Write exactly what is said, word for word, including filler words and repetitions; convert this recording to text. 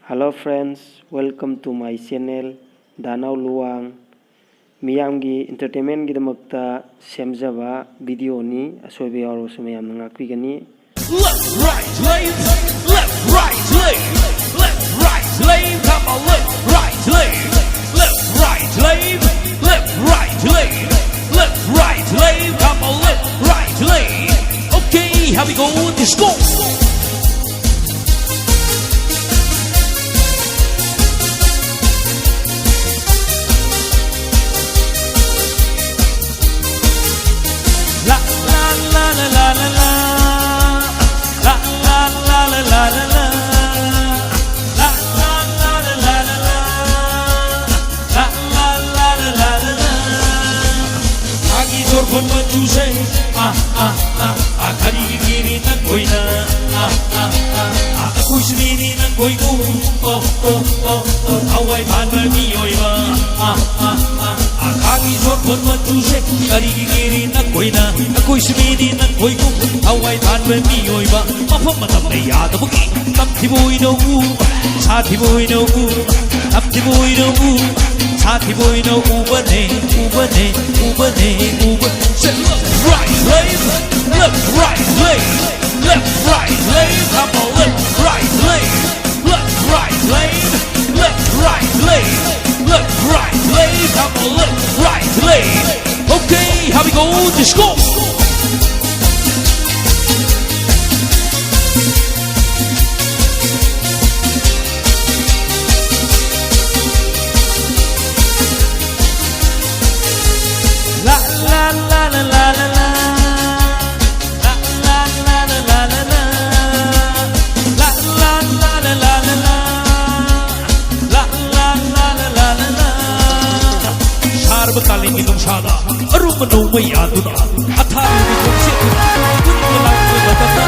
Hello friends, welcome to my channel, ꯗꯥꯅꯥꯎ Luwang. ꯃꯤꯌꯥꯝꯒꯤ entertainmentꯒꯤꯗꯃꯛꯇ ꯁꯦꯝꯖꯕ videoꯅꯤ, ꯑꯁꯣꯏꯕ ꯌꯥꯎꯔꯕꯁꯨ ꯃꯌꯥꯝꯅ ꯉꯥꯛꯄꯤꯒꯅꯤ꯫ Left, right, left, left, right, left, left, right, left, come on, left, right, left, left, right, left, left, right, left, left, right, left, come on, left, right, left. Okay, here we go, disco. La la la la la la la. La la la la la la la. La la la la la la la. La la la la la la la. ꯊꯥꯒꯤ ꯁꯣꯔ ꯐꯨꯟ ꯃꯆꯨꯁꯦ, ꯑꯥ, ꯑꯥ, ꯑꯥ, ꯑꯥ, ꯀꯔꯤꯒꯤ carry ꯅꯈꯣꯏꯅ? ꯑꯥ, ꯑꯥ, ꯑꯥ, ꯑꯥ, ꯑꯩꯈꯣꯏꯁꯨ ꯃꯤꯅꯤ ꯅꯈꯣꯏꯒꯨꯝ꯫ ꯑꯣ, ꯑꯣ, ꯑꯣ, ꯑꯣ, ꯊꯋꯥꯏ ꯄꯥꯟꯕ ꯃꯤꯑꯣꯏꯕ꯫ ꯑꯥ, ꯑꯥ, ꯑꯥ, ꯑꯥ, ꯊꯥꯒꯤ ꯁꯣꯔ ꯐꯨꯟ ꯃꯆꯨꯁꯦ, ꯀꯔꯤꯒꯤ ꯀꯦꯔꯤ ꯅꯈꯣꯏꯅ? ꯑꯩꯈꯣꯏꯁꯨ ꯃꯤꯅꯤ ꯅꯈꯣꯏꯒꯨꯝ꯫ ꯊꯋꯥꯏ ꯄꯥꯟꯕ ꯃꯤꯑꯣꯏꯕ꯫ ꯃꯐꯝ ꯃꯇꯝꯅ ꯌꯥꯗꯕꯒꯤ ꯇꯝꯊꯤꯕ ꯑꯣꯏꯅ ꯎ, ꯁꯥꯊꯤꯕ ꯑꯣꯏꯅ ꯎ, ꯇꯝꯊꯤꯕ ꯑꯣꯏꯅ ꯎ, ꯁꯥꯊꯤꯕ ꯑꯣꯏꯅ ꯎꯕꯅꯦ, ꯎꯕꯅꯦ, ꯎꯕꯅꯦ, ꯎꯕ-, Say left, right, left, left, right, left, left, right, left, come on, left, right, left, left, right, left, left, right, left, left, right, left, come on, left, right, left. Okay, here we go, disco. La la la la la la la. La la la la la la la. La la la la la la la. La la la la la la la. ꯁꯥꯔꯕ ꯀꯥꯂꯦꯟꯒꯤ ꯅꯨꯡꯁꯥꯗ ꯑꯔꯨꯝꯕ ꯅꯣꯡꯃꯩ ꯌꯥꯗꯨꯅ ꯑꯊꯥꯕ ꯃꯤꯈꯣꯡ ꯁꯦꯠꯇꯨꯅ ꯄꯨꯟꯅ ꯂꯥꯛꯄ ꯃꯇꯝꯗ